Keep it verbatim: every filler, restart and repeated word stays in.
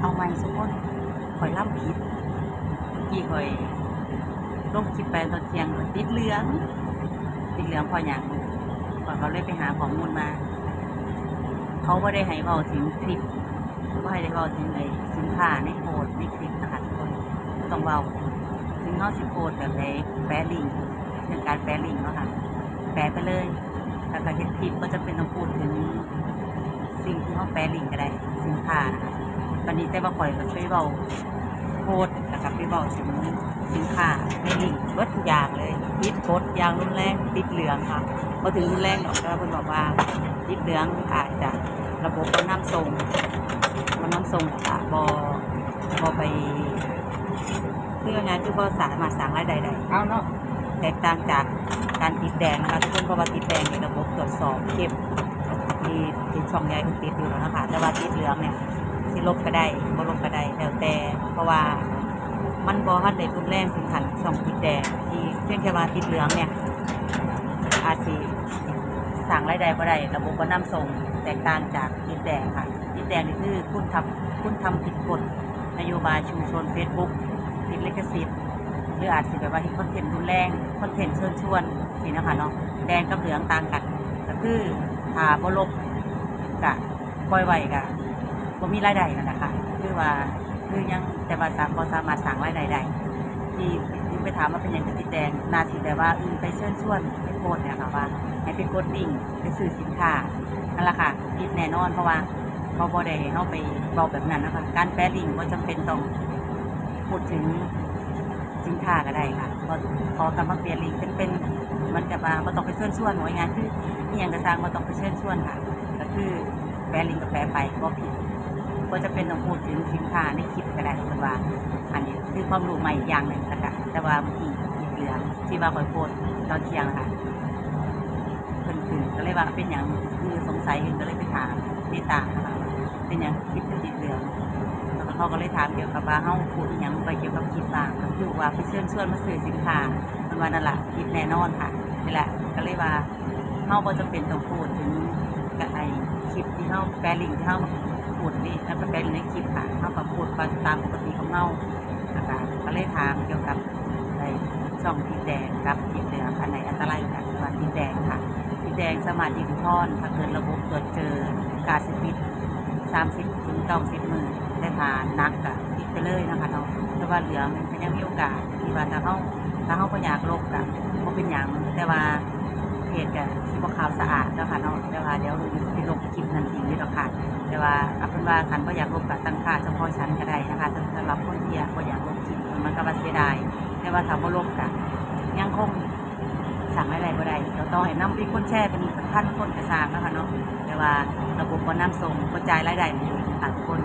เอาใหม่ซุคน ข่อยลำผิด เมื่อกี้ข่อยลงคลิปไปตอนเที่ยง ข่อยติดเหลือง ติดเหลืองเพราะหยัง ข่อยก็เลยไปหาข้อมูลมา เขาบ่ได้ให้เว้าถึงคลิป บ่ให้ได้เว้าถึงไอ้สินค้าในโพสต์ในคลิปนะคะทุกคน ต้องเว้าถึงเฮาสิโพสต์แบบใด แปะลิงก์ เรื่องการแปะลิงก์เนาะค่ะ แปะไปเลย แล้วก็เฮ็ดคลิป บ่จำเป็นต้องพูดถึงสิ่งที่เฮาแปะลิงก์ก็ได้ สินค้านะคะ บัดนี้แต่ว่าข่อยก็เคยเว้า โพสต์แล้วก็ไปเว้าถึงสินค้าในลิงก์เบิดทุกอย่างเลย ผิดกฎอย่างรุนแรง ติดเหลืองค่ะ บ่ถึงรุนแรงดอก แต่ว่าเพิ่นบอกว่าติดเหลืองอาจจะระบบบ่นำส่ง บ่นำส่ง แล้วก็บ่ บ่ไป คือว่าไง คือบ่สามารถสร้างรายได้ได้ เอาเนาะ แตกต่างจากการติดแดงนะคะทุกคน เพราะว่าติดแดงนี่ระบบตรวจสอบเก็บ ที่ ที่ช่องใหญ่เพิ่นติดอยู่แล้วนะคะ แต่ว่าติดเหลืองเนี่ย สิลบก็ได้ บ่ลบก็ได้ แล้วแต่ เพราะว่ามันบ่ทันได้รุนแรงถึงขั้นช่องติดแดง ที่เพียงแค่ว่าติดเหลืองเนี่ย อาจสิสร้างรายได้บ่ได้ ระบบบ่นำส่ง แตกต่างจากติดแดงค่ะ ติดแดงนี่คือคุณทำ คุณทำผิดกฎนโยบายชุมชน Facebook ติดลิขสิทธิ์ หรืออาจสิแบบว่าเฮ็ดคอนเทนต์รุนแรง คอนเทนต์เชิญชวน สินะคะเนาะ แดงกับเหลืองต่างกัน ก็คือถ้าบ่ลบ ก็ปล่อยไว้ก็บ่มีรายได้นั่นแหละค่ะ คือว่า คือยัง แต่ว่าสา บ่สามารถสร้างรายได้ได้ ที่ ที่ไปถามว่าเป็นหยังคือติดแดง น่าสิแบบว่า อืม ไปเชิญชวน ไปโพสต์เนี่ยค่ะว่า ให้ไปกดลิงก์ ไปซื้อสินค้า นั่นล่ะค่ะ ผิดแน่นอน เพราะว่าเขาบ่ได้ให้เฮาไปเว้าแบบนั้นนะคะ การแปะลิงก์บ่จำเป็นต้องพูดถึงสินค้าก็ได้ค่ะ บ่ ขอกลับมาเปลี่ยนลิงก์เป็น เป็นเหมือนกับว่าบ่ต้องไปเชิญชวน ว่าง่ายๆ คืออิหยังก็ซ่างบ่ต้องไปเชิญชวนค่ะ ก็คือแปะลิงก์ก็แปะไป บ่ผิด บ่จำเป็นต้องพูดถึงสินค้าในคลิปก็ได้ เพิ่นว่า อันนี้คือความรู้ใหม่อีกอย่างหนึ่งนะคะ แต่ว่าเมื่อกี้ติดเหลืองที่ว่าข่อยโพสต์ตอนเที่ยงนะคะ เพิ่นขึ้นก็เลยว่าเป็นหยัง คือสงสัยอยู่ ก็เลยไปถามเมตตานะคะ เป็นหยังคลิปคือติดเหลือง แล้วเขาก็เลยถามเกี่ยวกับว่าเฮาพูดอิหยังไปเกี่ยวกับคลิปบ้าง ก็คือว่าไปเชิญชวนมาซื้อสินค้า เพิ่นว่านั่นล่ะผิดแน่นอนค่ะ นี่แหละ ก็เลยว่าเฮาบ่จำเป็นต้องพูดถึงกับไอ้คลิปที่เฮาแปะลิงก์ที่เฮาพูดนี่ แล้วก็แปะลิงก์ในคลิปค่ะ เฮาก็พูดไปตามปกติของเฮา แล้วก็ ก็เลยถามเกี่ยวกับไอ้ช่องติดแดงกับติดเหลือง อันไหนอันตรายกว่ากัน ว่าติดแดงค่ะ ติดแดงสามารถยื่นอุทธรณ์ ถ้าเกิดระบบตรวจเจอ ก็อาจสิปิด สามสิบถึงเก้าสิบมื้อ แต่ถ้าหนักก็ปิดไปเลยนะคะเนาะ แต่ว่าเหลืองมันก็ยังมีโอกาสที่ว่าถ้าเฮา ถ้าเฮาบ่อยากลบก็บ่เป็นหยัง แต่ว่าเพจก็สิบ่ขาวสะอาดเนาะค่ะเนาะ แต่ว่าเดี๋ยวสิไปลบคลิปนั้นทิ้งอยู่ดอกค่ะ แต่ว่าเอาเป็นว่าคันบ่อยากลบก็ตั้งค่าเฉพาะฉันก็ได้นะคะ สำหรับคนที่บ่อยากลบคลิป มันก็ว่าเสียดาย แต่ว่าถ้าบ่ลบก็ยังคง สร้างรายได้บ่ได้ ก็ต่อให้นำเป็นคนแชร์เป็นพันคนก็ซ่างเนาะค่ะเนาะ แต่ว่าระบบบ่นำส่ง บ่จ่ายรายได้ให้เลยค่ะทุกคน